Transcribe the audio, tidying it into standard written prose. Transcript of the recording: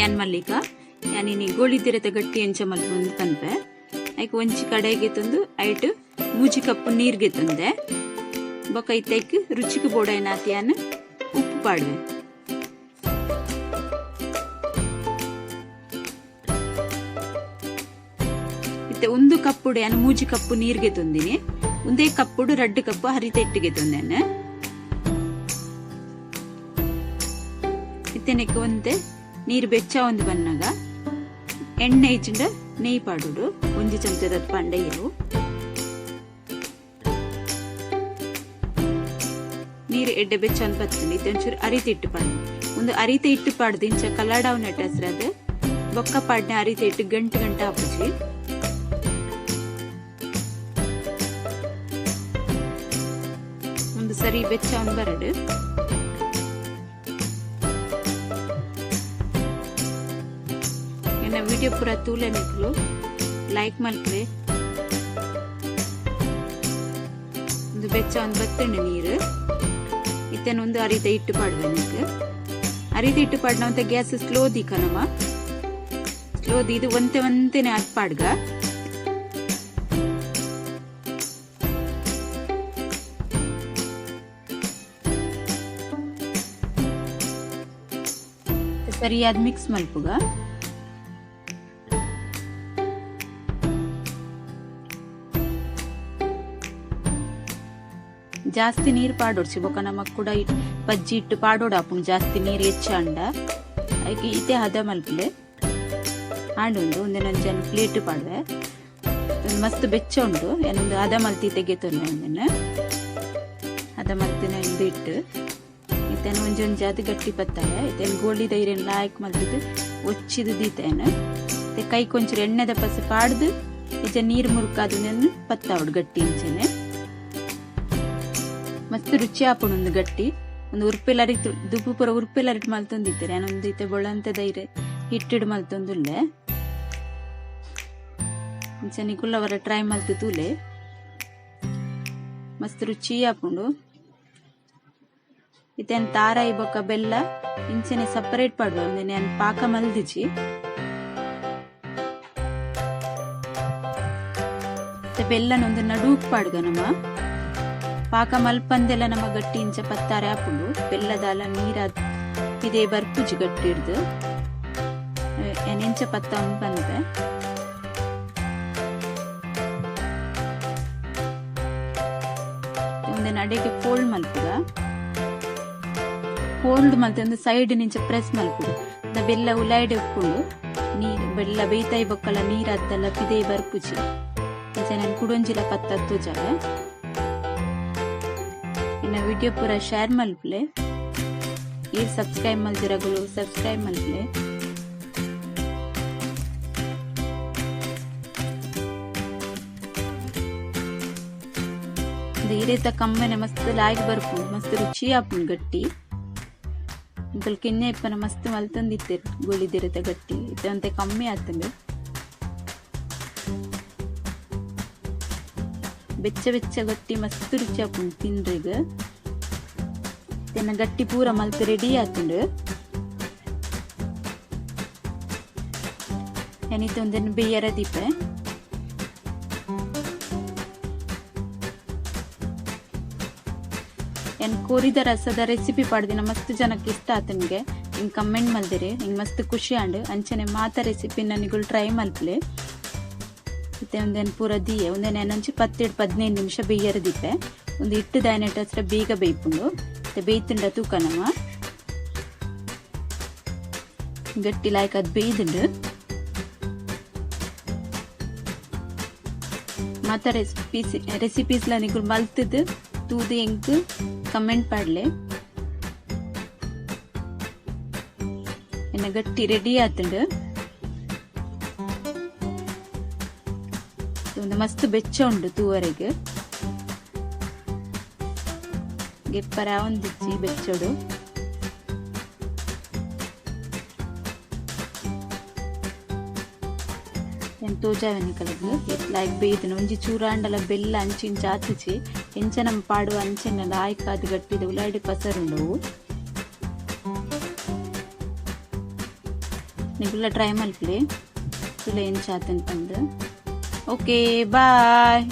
ಯಾನ್ ಮಲ್ಲಿಕ ಯಾನ್ ಇನಿ ಗೋಳಿದಿರೆತ ಗಟ್ಟಿ ಎಂಚ ಮಲ್ಪುಂದು ಪನ್ಪೆ. ಐಕ್ ಒಂಜಿ ಕಡಾಯಿ ಗೆತೊಂದು ಐಟ್ ಮೂಜಿ ಕಪ್ ನೀರ್ ಗೆತೊಂದೆ. ಬೊಕ ಇತ್ತೆ ಐಕ್ ರುಚಿಕ್ ಬೋಡಾಯಿನಾತ್ ಯಾನ್ ಉಪ್ಪು ಪಾಡುವೆ. ಇತ್ತೆ ಉಂದು ಕಪ್ಪುಡು ಯಾನ್ ಮೂಜಿ ಕಪ್ ನೀರ್ ಗೆತೊಂದಿನಿ. ಉಂದೇ ಕಪ್ಪುಡು ರಡ್ಡ್ ಕಪ್ ಹರಿತ ಹಿಟ್ಟು ಗೆತೊಂದೆನ್. ಇತ್ತೆ ನೆಕ್ ಒಂತೆ ನೀರ್ ಬೆಚ್ಚ ಒಂದು ಬನ್ನಗ ಎಣ್ಣೆ ಇಜ್ಜಿಂಡ ನೆಯ್ ಪಾಡೊಡು. ಒಂಜಿ ಚಮಚದ ಪಾಂಡ ಯಾವು. ನೀರ್ ಎಡ್ಡೆ ಬೆಚ್ಚ ಒಂದು ಬತ್ತುಂಡು. ಇತ್ತೆ ಒಂಚೂರು ಅರಿತ ಹಿಟ್ಟು ಪಾಡ್ದು. ಒಂದು ಅರಿತ ಹಿಟ್ಟು ಪಾಡ್ದು ಇಂಚ ಕಲಡಾವುನೆಟ್ ಹೆಸ್ರಾದ್ ಬೊಕ್ಕ ಪಾಡ್ನೆ ಅರಿತ ಹಿಟ್ಟು ಗಂಟು ಗಂಟು ಆಪುಜಿ. ಒಂದು ಸರಿ ಬೆಚ್ಚ ಒಂದು ಬರಡು. ಎನ್ನ ವಿಡಿಯೋ ಪೂರ ತೂಲೆ ನಿಕ್ಲು ಲೈಕ್ ಮಲ್ಪುಲೆ. ಒಂದು ಬೆಚ್ಚ ಒಂದು ಬತ್ತುಂಡು ನೀರು. ಇತ್ತನ ಒಂದು ಅರಿತ ಹಿಟ್ಟು ಪಾಡುವೆ ನಿಕ್. ಅರಿತ ಹಿಟ್ಟು ಪಾಡ್ನ ಒಂತೆ ಗ್ಯಾಸ್ ಸ್ಲೋ ದೀಕ ನಮ. ಸ್ಲೋ ದೀದು ಒಂತೆ ಒಂತೆನೆ ಅತ್ ಪಾಡ್ಗ. ಸರಿಯಾದ ಮಿಕ್ಸ್ ಮಲ್ಪುಗ. ಜಾಸ್ತಿ ನೀರ್ ಪಾಡೊಡ್ಚಿ ಬೊಕ ನಮಕ್ ಕೂಡ ಪಜ್ಜಿ ಇಟ್ಟು ಪಾಡೋಡು ಆಪುಂಡು ಜಾಸ್ತಿ ನೀರ್ ಹೆಚ್ಚಾಂಡ. ಐಕ್ ಇತ್ತೆ ಹದ ಮಲ್ಪುಲೆ. ಆಂಡ ಉಂದು ಉಂದೆನ್ ಪ್ಲೇಟ್ ಪಾಡುವೆ. ಉಂದು ಮಸ್ತ್ ಬೆಚ್ಚ ಉಂಡು. ಏನೊಂದು ಹದ ಮಲ್ತಿ ತೆಗೆತೊನ್ವೆ ಉಂದೆನ್. ಹದ ಮಲ್ತಿನ ಇಂದು ಇಟ್ಟು. ಇತ್ತೆನ ಒಂಜೊಂಜಿ ಅದು ಗಟ್ಟಿ ಪತ್ತಾಯ. ಇತ್ತೆನ್ ಗೋಳಿದ ಇರೆನ್ ಲಾಯ್ಕ್ ಮಲ್ತಿದ್ದು ಒಚ್ಚಿದು ದೀತೇನ. ಇತ್ತೆ ಕೈ ಕೊಂಚೂರು ಎಣ್ಣೆದ ಪಸೆ ಪಾಡ್ದು ಇಜ್ಜ ನೀರ್ ಮುರುಕಾದು ಉಂದೆನ್ ಪತ್ತಾವಡು ಗಟ್ಟಿ ಇಂಚೆನೆ. ಮಸ್ತ್ ರುಚಿ ಆಪುಂಡು ಉಂದು ಗಟ್ಟಿ. ಒಂದು ಉರ್ಪೆಲರಿ ದುಪ್ಪು ಪೂರ ಉರ್ಪೆಲರಿಟ್ ಮಲ್ತೊಂದಿತ್ತೆರ್. ಯಾನ್ ಉಂದು ಇತ್ತೆ ಬೊಳಂತೆದ ಇರೆ ಹಿಟ್ಟಿಡ್ ಮಲ್ತೊಂದುಲ್ಲೆ. ಇಂಚ ನಿಕುಲು ಅವರ ಟ್ರೈ ಮಲ್ತ್ ತೂಲೆ. ಮಸ್ತ್ ರುಚಿ ಆಪುಂಡು. ಇತ್ತೆ ತಾರಾಯಿ ಬೊಕ್ಕ ಬೆಲ್ಲ ಇಂಚನೆ ಸಪರೇಟ್ ಪಾಡುವ. ಉಂದೆನ್ ಯಾನ್ ಪಾಕ ಮಲ್ದಿಜಿ. ಇತ್ತೆ ಬೆಲ್ಲನ ಒಂದು ನಡುಕ್ ಪಾಡುಗ ನಮ. ಪಾಕ ಮಲ್ಪಂದೆಲ್ಲ ನಮ ಗಟ್ಟಿ ಇಂಚ ಪತ್ತಾರೆ ಆಪುಂಡು. ಬೆಲ್ಲದಾಲ ನೀರಾದ್ ಇದೇ ಬರ್ಪುಜಿ ಗಟ್ಟಿ ಹಿಡ್ದು. ಯಾನ್ ಇಂಚ ಪತ್ತ ಪನ್ಪೆ. ಉಂದೆನ್ ಅಡೆಗೆ ಫೋಲ್ಡ್ ಮಲ್ಪುಗ. ಫೋಲ್ಡ್ ಮಲ್ತೆ ಒಂದು ಸೈಡ್ ನಿಂಚ ಪ್ರೆಸ್ ಮಲ್ಪುಡು. ದ ಬೆಲ್ಲ ಉಲಾಯ್ಡೆ ಉಪ್ಪುಂಡು. ನೀರ್ ಬೆಲ್ಲ ಬೇಯ್ತಾಯಿ ಬೊಕ್ಕಲ ನೀರ್ ಅದ್ದಲ್ಲ ಪಿದೆ ಬರ್ಪುಜಿ. ಇಂಚ ನಾನ್ ಕುಡೊಂಜಿಲ ಪತ್ತ ತೋಜಾವೆ. ಇನ್ನ ವಿಡಿಯೋ ಪೂರ ಶೇರ್ ಮಲ್ಪುಲೆ. ಈ ಸಬ್ಸ್ಕ್ರೈಬ್ ಮಲ್ದಿರಗುಲು ಸಬ್ಸ್ಕ್ರೈಬ್ ಮಲ್ಪುಲೆ. ಇರೇತ ಕಮ್ಮನೆ ಮಸ್ತ್ ಲಾಯ್ಕ್ ಬರ್ಪುಂಡು. ಮಸ್ತ್ ರುಚಿ ಆಪುಂಡು ಗಟ್ಟಿ. ಇಂಕಲ್ ಕಿನ್ನೆ ಇಪ್ಪನ ಮಸ್ತ್ ಮಲ್ತೊಂದಿತ್ತೆರ್ ಗೋಳಿದಿರೆತ ಗಟ್ಟಿ. ಇತ್ತೆ ಒಂತೆ ಕಮ್ಮಿ ಆತುಂಡು. ಬೆಚ್ಚ ಬೆಚ್ಚ ಗಟ್ಟಿ ಮಸ್ತ್ ರುಚಿ ಆಪುಂಡು ತಿಂಡ್ರೆಗ್. ತೆನ್ನ ಗಟ್ಟಿ ಪೂರ ಮಲ್ತ್ ರೆಡಿ ಆತುಂಡು. ಯಾನ್ ಇತ್ತೆ ಉಂದೆನ್ ಬೇಯರ ದೀಪೆ. ಯಾನ್ ಕೋರಿದ ರಸದ ರೆಸಿಪಿ ಪಾಡ್ದಿನ ಮಸ್ತ್ ಜನಕ್ಕೆ ಇಷ್ಟ ಆತನಿಗೆ. ಇಂಗ್ ಕಮೆಂಟ್ ಮಲ್ದಿರಿ. ಇಂಗ್ ಮಸ್ತ್ ಖುಷಿ ಆಂಡ್. ಅಂಚನೆ ಮಾತ ರೆಸಿಪಿ ನಿಗುಲ್ ಟ್ರೈ ಮಲ್ಪುಲೆ. ಇತ್ತೆ ಉಂದೆನ್ ಪೂರ ದೀಯೆ. ಉಂದೆನ್ ಯಾನ್ ಒಂಜಿ 10-15 ನಿಮಿಷ ಬೇಯರ ದೀಪೆ. ಉಂದು ಹಿಟ್ಟು ದಾಯನೆಟ್ ಹತ್ರ ಬೇಗ ಬೇಯ್ಪುಂಡು. ಇತ್ತೆ ಬೇಯ್ತುಂಡ ತೂಕ ನಮ. ಗಟ್ಟಿ ಲಾಯ್ಕ್ ಅದ್ ಬೇಯ್ದುಂಡು. ಮಾತ ರೆಸಿಪೀಸ್ ಲ ನಿಗುಲ್ ಮಲ್ತುದು ತೂದು ಎಂಕ್ ಕಮೆಂಟ್ ಪಾಡ್ಲೆ. ಎನ್ನ ಗಟ್ಟಿ ರೆಡಿ ಆತುಂಡು. ಒಂದು ಮಸ್ತ್ ಬೆಚ್ಚ ಉಂಡು ತೂವರೆಗ್. ಗೆಪ್ಪರ ಒಂದಿಜ್ಜಿ ಬೆಚ್ಚೊಡು. ಯಾನ್ ತೋಜಾವೆ ನಿಕಲೆಗ್. ಲಾಯ್ಕ್ ಬೇಯ್ದುಂಡು. ಒಂಜಿ ಚೂರಾಂಡಲ ಬೆಲ್ಲ ಅಂಚಿ ಇಂಚ ಆತುಜಿ. ಎಂಚ ನಮ ಪಾಡುವ ಅಂಚನೆ ಲಾಯ್ಕ್ ಆದ್ ಗಟ್ಟಿದ ಉಲಾಯ್ಡ್ ಪಸರುಂಡು. ನಿಗುಲ್ಲ ಟ್ರೈ ಮಲ್ಪಲೆ. ತುಲೆ ಎಂಚ ಆತನ್ ಪಂದ್. Okay, boy.